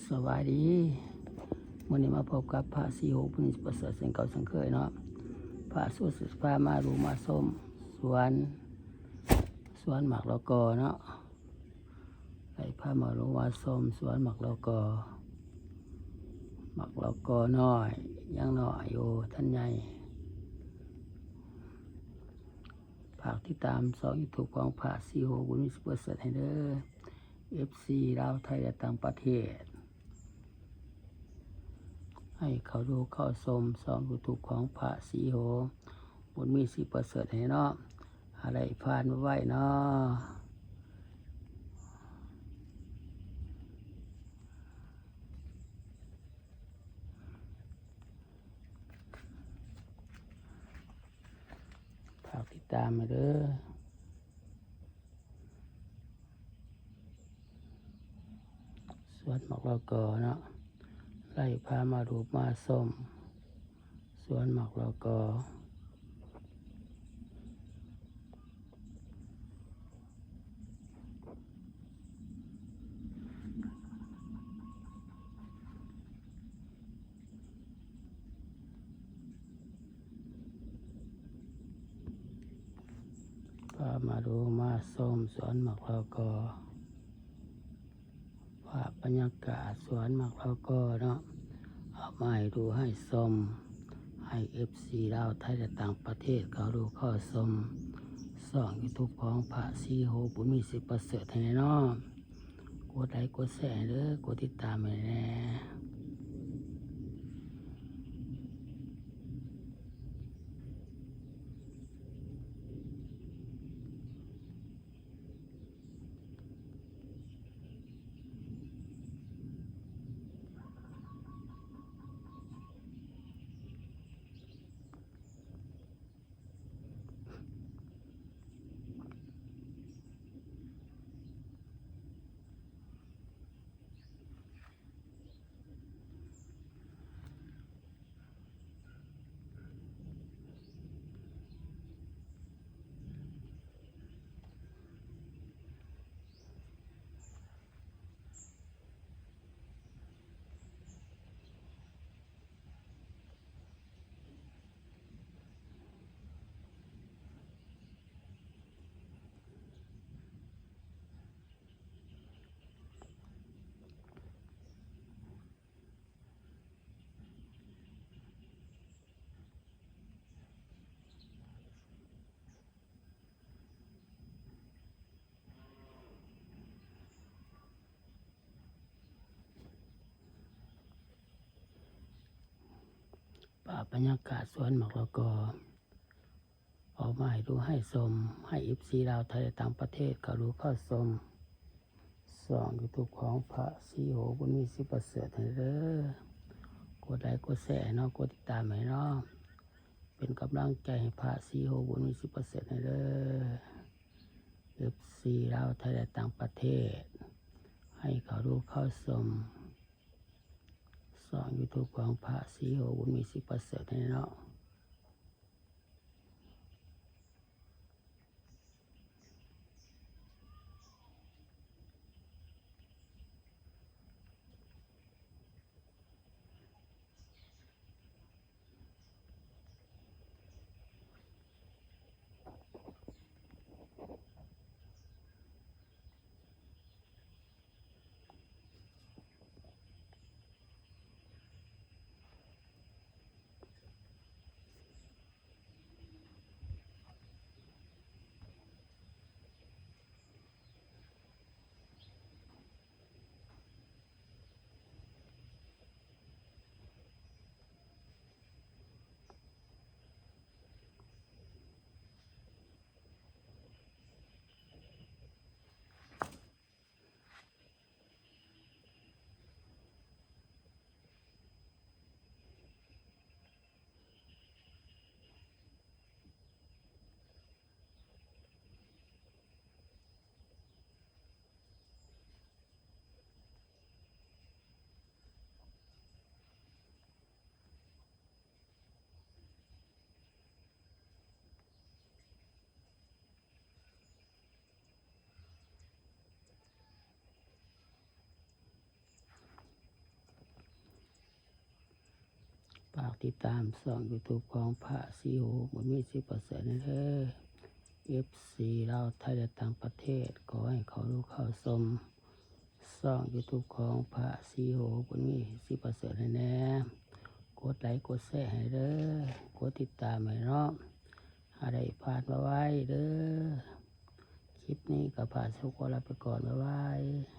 ສະບາຍດີ ມື້ນີ້ມາພົບກັບພະສີໂຫ ບຸນມີ ປະເສີດ ເຊັ່ນເກົ່າເຊັ່ນເຄີຍເນາະ. ພະສຸສິດພາມາດູມາຊົມສວນ ສວນໝາກລະກອເນາະ. ໄດ້ພາມາດູມາຊົມສວນໝາກລະກອ ໝາກລະກອນ້ອຍ ຍັງນ້ອຍຢູ່ ທັນໃຫຍ່. ຝາກຕິດຕາມຊ່ອງຢູທູບຂອງພະສີໂຫ ບຸນມີ ປະເສີດ ໃຫ້ເດີ ເອັຟຊີ ລາວ ໄທ ແລະ ຕ່າງປະເທດ ໃຫ້ເຂົ້າດູເຂົ້າຊົມຊ່ອງຢູທູບຂອງພະສີໂຫ ບຸນມີ ສີປະເສີດ ໃຫ້ເນາະ. ຫາໄດ້ຜ່ານມາໄວເນາະ. ຝາກຕິດຕາມໃຫ້ເດີ ສວນໝາກລະກອເນາະ. ໄລ່ພາມາດູມາຊົມສວນໝາກລະກອ. ພາມາດູມາຊົມສວນໝາກລະກອ. ພາບບັນຍາກາດສວນໝາກລະກອເນາະ ເອົາມາໃຫ້ດູໃຫ້ຊົມ ໃຫ້ເອັຟຊີລາວ ໄທ ແລະ ຕ່າງປະເທດເຂົ້າດູເຂົ້າຊົມຊ່ອງຢູທູບຂອງພະສີໂຫ ບຸນມີ ສີປະເສີດ ໃຫ້ແນ່ເນາະ. ກົດໄລກົດແຊໃຫ້ເດີ ກົດຕິດຕາມໃຫ້ແນ່. ພາບບັນຍາກາດສວນໝາກລະກອ ເອົາມາໃຫ້ດູໃຫ້ຊົມ ໃຫ້ເອັຟຊີລາວ ໄທ ແລະ ຕ່າງປະເທດເຂົ້າດູເຂົ້າຊົມຊ່ອງຢູທູບຂອງພະສີໂຫ ບຸນມີ ສີປະເສີດ ໃຫ້ເດີ. ກົດໄລກົດແຊໃຫ້ເນາະ ກົດຕິດຕາມໃຫ້ເນາະ ເປັນກຳລັງໃຈໃຫ້ພະສີໂຫ ບຸນມີ ສີປະເສີດ ໃຫ້ເດີ. ເອັຟຊີລາວ ໄທ ແລະ ຕ່າງປະເທດ ໃຫ້ເຂົ້າດູເຂົ້າຊົມຊ່ອງຢູທູບຂອງພະສີໂຫ ບຸນມີ ສີປະເສີດ ໃຫ້ເນາະ. ຝາກຕິດຕາມຊ່ອງ YouTube ຂອງພະສີໂຫ ບຸນມີ ສິບປະເສີດ ແດ່ເດີ. ເອັຟຊີ ລາວ ໄທ ແລະ ຕ່າງປະເທດ ຂໍໃຫ້ເຂົ້າດູເຂົ້າຊົມຊ່ອງ YouTube ຂອງພະສີໂຫ ບຸນມີ ສິບປະເສີດ ໃຫ້ແດ່. ກົດໄລກົດແຊໃຫ້ເດີ ກົດຕິດຕາມໃຫ້ເນາະ ຫາໄດ້ຜ່ານໄວໆເດີ. ຄລິບນີ້ກໍພະສີໂຫຂໍລາໄປກ່ອນ ບາຍບາຍ.